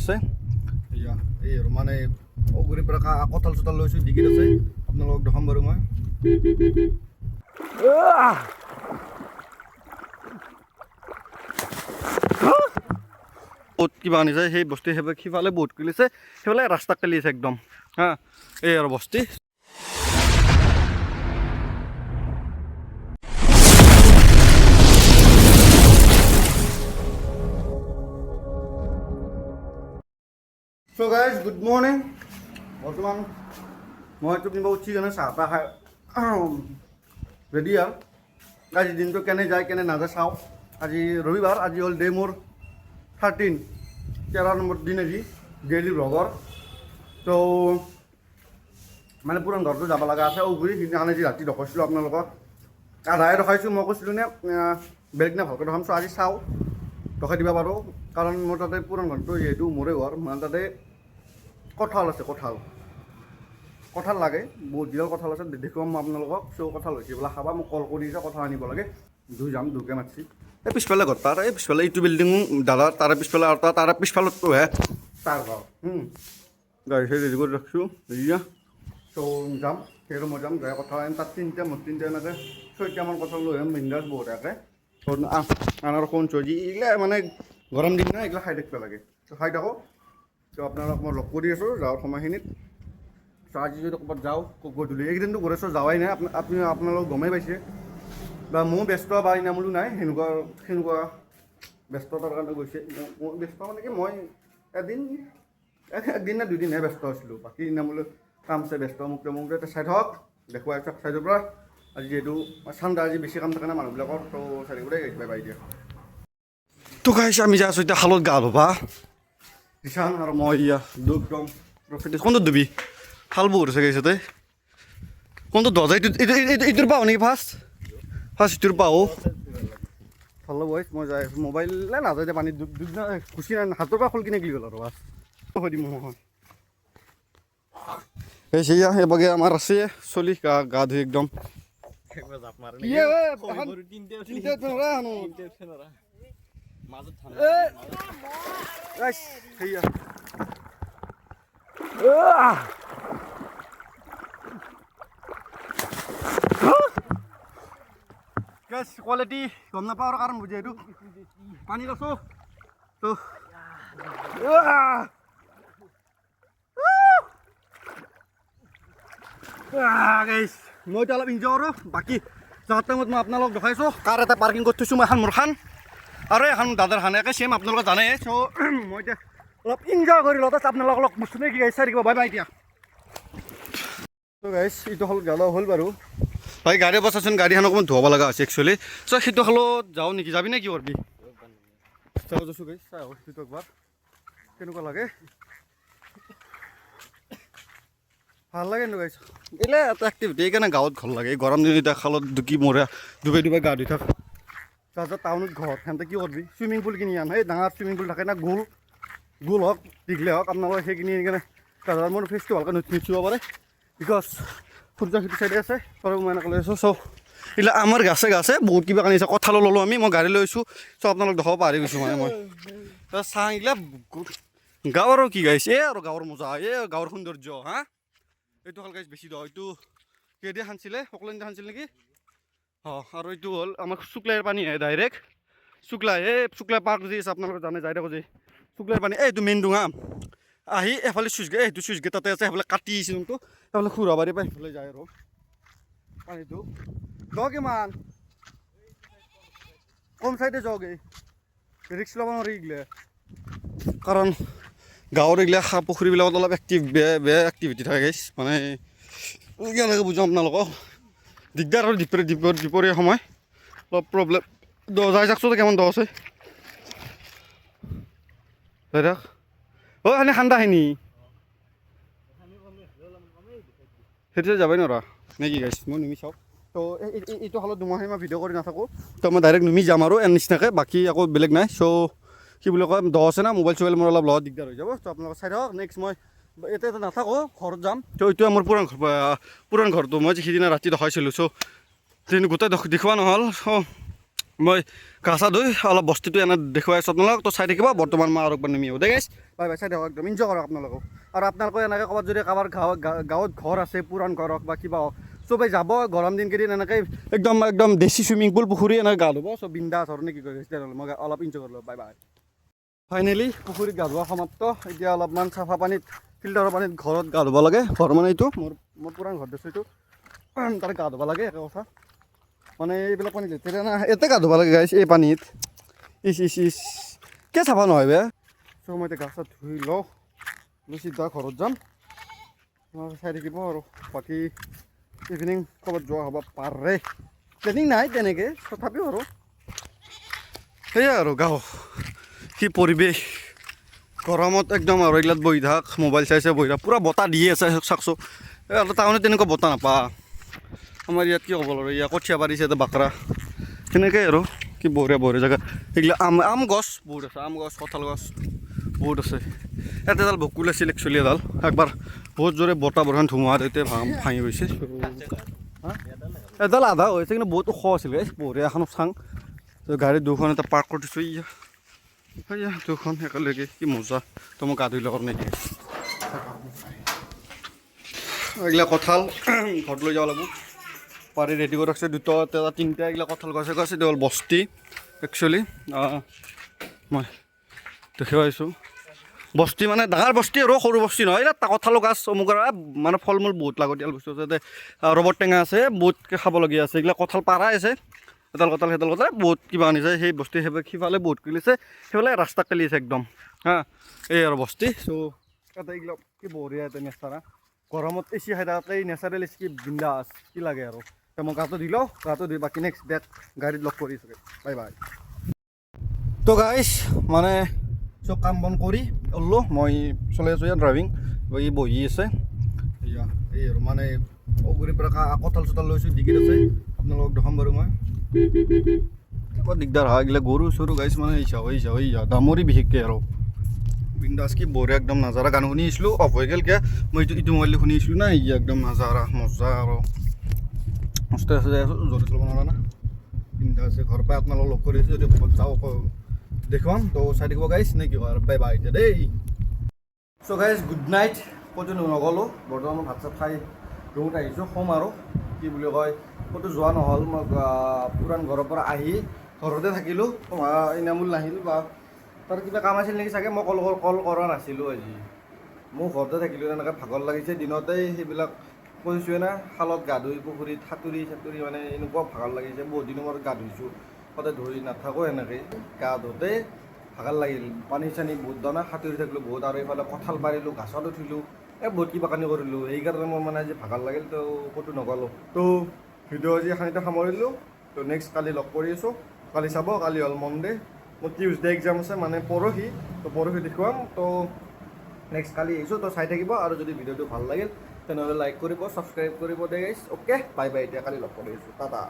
আছে। এয়া এই আৰু মানে অগুৰিৰ পৰা কঁঠাল চঠাল লৈছোঁ, ডিগিত আছে, আপোনালোকক দেখাম বাৰু মই। বহুত কিবা আনিছে সেই বস্তু, সেইবিলাক সিফালে বহুত কিলিছে, সেইফালে ৰাস্তা খেলিছে একদম। হা, এই আৰু বস্তি। চ' গাইজ, গুড মৰ্ণিং। বৰ্তমান মই টোপনিৰ উঠি কেনে চাহ তাহ খাই ৰেডি আৰু আজি দিনটো কেনে যায় কেনে নাযায় চাওঁ। আজি ৰবিবাৰ, আজি হ'ল ডে মোৰ 13, 13 নম্বৰ দিন আজি ডেইলি ব্লগৰ। ত' মানে পুৰাণ ঘৰটো যাব লগা আছে ঔগুৰি। সিদিনাখন আজি ৰাতি দেখাইছিলোঁ আপোনালোকক, আধাহে দেখাইছোঁ। মই কৈছিলোঁ নে বেলেগ দিনা ভালকৈ দেখাম। চ' আজি চাওঁ দেখাই দিব পাৰোঁ, কাৰণ মোৰ তাতে পুৰাণ ঘৰটো যিহেতু মোৰে ঘৰ, মানে তাতে কঁঠাল আছে, কঁঠাল কঁঠাল লাগে, বহুত দিনৰ কঁঠাল আছে, দেখুৱাম মই আপোনালোকক। চ' কঁঠাল হৈছে বোলে খাবা, মোক কল কৰি দিছে, কঁঠাল আনিব লাগে। দুই যাম, দুকে মাতছি। এই পিছফালে ঘৰ তাৰ, এই পিছফালে এইটো বিল্ডিং দাদা, তাৰে পিছফালে আৰু তাৰে পিছফালতটোহে তাৰ ঘৰ। গাড়ী চাড়ী ৰেডি কৰি ৰাখিছোঁ এয়া। চ' যাম, সেইটো মই যাম, যাই কঁঠাল আনিম। তাত তিনিটা, মোৰ তিনিটা, এনেকৈ ছয়টামান কঁঠাল লৈ আহিম, বিন্দাছ বঢ়িয়াকৈ। আনাৰ কোন চজি এইগিলা, মানে গৰম দিন না, এইগিলা খাই থাকিব লাগে। ত' খাই থাকোঁ। ত' আপোনালোক মই লগ কৰি আছোঁ যাৱাৰ সময়খিনিত। চ' আজি যদি ক'ৰবাত যাওঁ গধূলি, এইকেইদিনতো গোৰেশ্বৰ যোৱাই নাই, আপুনি আপোনালোক গমেই পাইছে বা ময়ো ব্যস্ত বা ইনামূলো নাই, সেনেকুৱা সেনেকুৱা ব্যস্ততাৰ কাৰণে গৈছে। মই ব্যস্ত মানে কি, মই এদিন একদিন নে দুদিনহে ব্যস্ত আছিলোঁ, বাকী ইনামূলো কাম আছে, ব্যস্ত মোক মোক। এতিয়া চাই থাকক, দেখুৱাই চাওক চাইডৰ পৰা। আজি যিহেতু চান্দা, আজি বেছি কাম থাকে না মানুহবিলাকৰ, ত' চাই থাকিব দেই। বাই বাই দিয়া। তো গাইছ, আমি যাই আছোঁ এতিয়া খালত গা ধোবা, কিষাণ আৰু মই। ইয়া একদম কোনটোত ধুবি? খাল বহুত আছে গাইছ, তাতে কোনটো দহ যায়? এইটো এইটোৰ পাওঁ নেকি? ফাৰ্ষ্ট ফাৰ্ষ্ট ইটোৰ পাওঁ। ভাল বইচ, মই যাই আছোঁ। মোবাইল নাযায় দে পানীত ডুব না গুচি নাই, হাতৰ পৰা খুল কিনে গিলি গ'ল আৰু বাছ হৈ দিম মই। এই সেয়া এইবাগে আমাৰ আছে চলি গা গা ধুই একদম। কি এ, তিনটা উঠবে না। গাইছ, সেয়া। গাইছ, কোৱালিটি গম নাপাওঁ আৰু, কাৰণ যিহেতু পানীত আছোঁ। তো গাইছ, মই এতিয়া অলপ ইনজয় কৰোঁ, বাকী যোৱাৰ টাইমত মই আপোনালোকক দেখাইছোঁ। কাৰ এটা পাৰ্কিং কৰি থৈছোঁ মই, এখন মোৰ খান আৰু এখন দাদাৰ খান, একে চেম, আপোনালোকে জানে। চ' মই এতিয়া অলপ ইনজয় কৰি লওঁ, তাৰপিছত আপোনালোকক অলপ বস্তু কি গাইছ চাই থাকিব। বাই বাই এতিয়া। ত' গাইছ, এইটো হ'ল গালা হ'ল বাৰু। ভাই, গাড়ী বচাচোন, গাড়ীখন অকণমান ধুৱাব লগা হৈছে একচুৱেলি। চ' সেইটো খালত যাওঁ নেকি? যাবি নে কি কৰিবি? চাব যাইছোঁ গাইছ, চাই আহোঁ সেইটো একবাৰ কেনেকুৱা লাগে। ভাল লাগে কিন্তু গাইছ, এইগিলা এটা এক্টিভিটি, সেইকাৰণে গাঁৱত ঘৰ লাগে। এই গৰম দিনত এতিয়া খালত ডুকি মৰে ডুবাই ডুবাই গা ধুই থাক। তাৰপিছত টাউনত ঘৰ সিহঁতে কি কৰিবি? চুইমিং পুল কিনি আন, সেই ডাঙৰ চুইমিং পুল থাকে না, গোল গোল হওক দীঘলে হওক, আপোনালোকে সেই কিনি আনি কেনে। তাৰপিছত মোৰ ফেচটো ভালকৈ নুঠিব পাৰে, because সূৰ্য সেইটো চাইডে আছে আৰু মই এনেকৈ লৈ আছোঁ। চ' এইবিলাক আমাৰ গাছে গাছে বহুত কিবা কানি আছে, কঁঠালো ল'লোঁ আমি, মই গাড়ী লৈছোঁ। চ' আপোনালোক দেখাব পাহৰি গৈছোঁ মানে মই। চাং এইগিলা গাঁৱৰ কি গাইছে, এই আৰু গাঁৱৰ মজা, এই গাঁৱৰ সৌন্দৰ্য। হা, এইটো হ'ল গাইছ বেছি দ, এইটো কেতিয়া খানছিলে? সকলো খানছিল নেকি? অঁ, আৰু এইটো হ'ল আমাৰ শুক্লাইৰ পানী, ডাইৰেক্ট শুক্লাই, এই শুক্লাই পাৰ্ক যি আছে আপোনালোকে জানে, যাই থাকোঁ যে শুক্লাইৰ পানী। এইটো মেইন ডোঙা আহি এফালে চুইচ গেট, এইটো চুইচ গেট তাতে আছে, সেইফালে কাটি আহিছে যোনটো, সেইফালে খুৰাবাৰী পৰা সেইফালে যায় আৰু পানীটো। দ কিমান কম চাইডে যাওক, এই ৰিক্স ল'ব নোৱাৰি এইগিলা, কাৰণ গাঁৱৰ এইগিলা পুখুৰীবিলাকত অলপ এক্টিভ বেয়া বেয়া এক্টিভিটি থাকে গাইছ। মানে কেনেকৈ বুজাম আপোনালোকক, দিগদাৰ আৰু দুপৰীয়া সময় অলপ প্ৰব্লেম। দ যাই যাকচোন, কিমান দ আছে যাই থাক। অ' সেনে ঠাণ্ডাখিনি সেইটো যাবই নোৱাৰা নে কি গাইছ? মই নুমি চাওঁ। তো এইটো খালত দুমাহে মই ভিডিঅ' কৰি নাথাকোঁ, তো মই ডাইৰেক্ট নুমি যাম আৰু এনে নিচিনাকৈ, বাকী আকৌ বেলেগ নাই। চ' কি বুলি কয়, দ আছে না, মোবাইল চোবাইল মোৰ অলপ লগত দিগদাৰ হৈ যাব। ত' আপোনালোকে চাই থাকক। নেক্সট মই এতিয়া নাথাকোঁ, ঘৰত যাম। ত' এইটো মোৰ পুৰাণ ঘৰ, পুৰাণ ঘৰটো মই যে সিদিনা ৰাতি দেখাইছিলোঁ, চ' গোটেই দেখুওৱা নহ'ল। চ' মই গা চা ধুই অলপ বস্তুটো এনে দেখুৱাই আছোঁ আপোনালোকক, তো চাই থাকিব। বৰ্তমান মই আৰু একবাৰ নামি আহোঁ দেই গাইছ। Bye bye. চাই থাকক, একদম এনজয় কৰক আপোনালোকেও। আৰু আপোনালোকে এনেকৈ ক'ৰবাত যদি কাৰোবাৰ গাঁৱত ঘৰ আছে, পুৰাণ ঘৰ হওক বা কিবা হওক, চবেই যাব গৰম দিন কেইদিন এনেকৈ একদম একদম দেশী চুইমিং পুল, পুখুৰী এনেকৈ গা ধুব চব বিন্দাছ আৰু নে কি কয়। তেনেহ'লে মই অলপ এনজয় কৰিলোঁ। Bye bye. Finally পুখুৰীত গা ধোৱা সমাপ্ত। এতিয়া অলপমান চাফা পানীত, ফিল্টাৰৰ পানীত ঘৰত গা ধুব লাগে। ঘৰ মানে এইটো মোৰ পুৰাণ ঘৰ দিছোঁ এইটো, তাতে গা ধুব লাগে। একে কথা মানে এইবিলাক পানী লেতেৰা না, ইয়াতে গা ধুব লাগে গাইছ এই পানীত। ইচ ইচ ইচ, কিয় চাফা নহয় বে। চ' মই এতিয়া গা চা ধুই লওঁ, লৈ চিধা ঘৰত যাম। আপোনালোকে চাই থাকিব। আৰু বাকী ইভিনিং ক'ৰবাত যোৱা হ'ব পাৰে, প্লেনিং নাই তেনেকৈ, তথাপিও আৰু সেয়াই আৰু। গাঁও কি পৰিৱেশ, গৰমত একদম আৰু এইগিলাত বহি থাক, মোবাইল চাই চাই বহি থাক, পূৰা বতাহ দিয়ে আছে। চাওকচোন, এই আৰু টাউনত তেনেকুৱা বতাহ নাপা। আমাৰ ইয়াত কি ক'ব লাগিব, ইয়াত কঠীয়া পাৰিছে এটা বাকৰা, সেনেকৈ আৰু। কি বঢ়িয়া বঢ়িয়া জেগা। সেইগিলা আম আম গছ বহুত আছে, আম গছ, কঁঠাল গছ বহুত আছে। ইয়াত এডাল বকুল আছিল একচুৱেলি, এডাল একবাৰ বহুত জোৰে বতাহ বৰষুণ ধুমুহা দিওঁতে ভাঙি গৈছে। হা? এডাল আধা হৈছে, কিন্তু বহুত ওখ আছিল। এই বঢ়িয়া এখন চাং। তো গাড়ী দুখন এটা পাৰ্ক কৰি দিছোঁ। ইয়া ইয়া, দুখন একেলগে, কি মজা। তো মই গা ধুই লওঁ নেকি। এইগিলা কঁঠাল ঘৰত লৈ যাব লাগিব, পাৰি ৰেডি কৰি ৰাখিছে, দুটা এটা তিনিটা। এইগিলা কঁঠাল গছে গছ। এইটো হ'ল বস্তি একচুৱেলি, মই দেখিব পাইছোঁ। বস্তি মানে ডাঙৰ বস্তি আৰু, সৰু বস্তি নহয়। এইবিলাক কঁঠালৰ গাছ অমুকৰ মানে ফল মূল বহুত লাগতিয়াল বস্তু আছে। তাতে ৰবৰ টেঙা আছে, বহুত খাবলগীয়া আছে। এইগিলা কঁঠাল পাৰাই আছে, এডাল কঁঠাল, সেইডাল কঁঠাল, বহুত কিবা আনিছে। সেই বস্তি সিফালে বহুত কিলিছে, সেইফালে ৰাস্তা কালি আছে একদম। হা, এই আৰু বস্তি। চ' তাতে এইগিলা কি বঢ়িয়া এটা নেচাৰ। গৰমত এচি খাই থাকোঁতে এই নেচাৰেল এচি, কি বিন্দাছ, কি লাগে আৰু। তো মই গাটো ধুই লওঁ, গাটো ধুই বাকী নেক্সট বেক গাড়ীত লগ কৰি আছোঁ। Bye bye. তো গাইছ, মানে চব কাম বন কৰি ওলো, মই চলাই আছোঁ ইয়াত ড্ৰাইভিং, ই বহি আছে। এয়া এই আৰু মানে অগুৰিৰ পৰা কঁঠাল চঠাল লৈছোঁ, ডিকিত আছে, আপোনালোকক দেখাম বাৰু মই। বৰ দিগদাৰ হয় এইগিলা গৰু চৰু গাইছ, মানে হিচাপ হিচাপ ইয়া দামৰি বিশেষকৈ আৰু। বিন্দাছ, কি বঢ়িয়া একদম নাজাৰা। গান শুনি আহিছিলোঁ, অফ হৈ গ'ল কিয়? মই ইটো ইটো মোবাইল শুনি আহিছিলোঁ না। ইয়া একদম নাজাৰা মজা আৰু মস্ত আছে। যাই আছোঁ, জোৰে চলাব নোৱাৰা না। বিন্দাছ ঘৰৰ পৰা আপোনালোক লগ কৰি আছোঁ। যদি ক'ৰবাত যাওঁ আকৌ দেখুৱাম। তো চাই থাকিব গাইছ নে কি কয় আৰু। বাই বাই এতিয়া দেই। চ' গাইজ, গুড নাইট। ক'তো নগ'লোঁ বৰ্তমান, মই ভাত চাত খাই ৰুমত আহিছোঁ, শুম আৰু। কি বুলি কয়, ক'তো যোৱা নহ'ল। মই পুৰাণ ঘৰৰ পৰা আহি ঘৰতে থাকিলোঁ। ইনামুল নাহিল বা তাৰ কিবা কাম আছিল নেকি চাগে। মই কল কৰা নাছিলোঁ আজি। মোৰ ঘৰতে থাকিলোঁ, তেনেকৈ ভাগৰ লাগিছে। দিনতেই সেইবিলাক কৈছোঁৱে না, খালত গা ধুই, পুখুৰীত সাঁতুৰি চাঁতুৰি, মানে এনেকুৱা ভাগৰ লাগিছে। বহুত দিনৰ মূৰত গা ধুইছোঁ, সদায় ধুই নাথাকোঁ। সেনেকৈ গা ধুওঁতে ভাগৰ লাগিল, পানী চানী বহুত দানা সাঁতুৰি থাকিলোঁ বহুত, আৰু এইফালে কঁঠাল পাৰিলোঁ, গাছত উঠিলোঁ, এই বহুত কিবা কানি কৰিলোঁ। সেইকাৰণে মোৰ মানে আজি ভাগৰ লাগিল, তো ক'তো নগ'লোঁ। তো ভিডিঅ' আজি এখিনিতে সামৰিলোঁ। তো নেক্সট কালি লগ কৰি আছোঁ। কালি চাব, কালি হ'ল মনডে, মোৰ টিউজডে এক্সাম আছে, মানে পৰহি। তো পৰহি দেখুৱাম। তো নেক্সট কালি আহিছোঁ, তো চাই থাকিব। আৰু যদি ভিডিঅ'টো ভাল লাগিল, তেনেহ'লে লাইক কৰিব, ছাবস্ক্ৰাইব কৰিব দেই গাইছ। Okay, bye bye. এতিয়া কালি লগ কৰি আছোঁ, টাটা।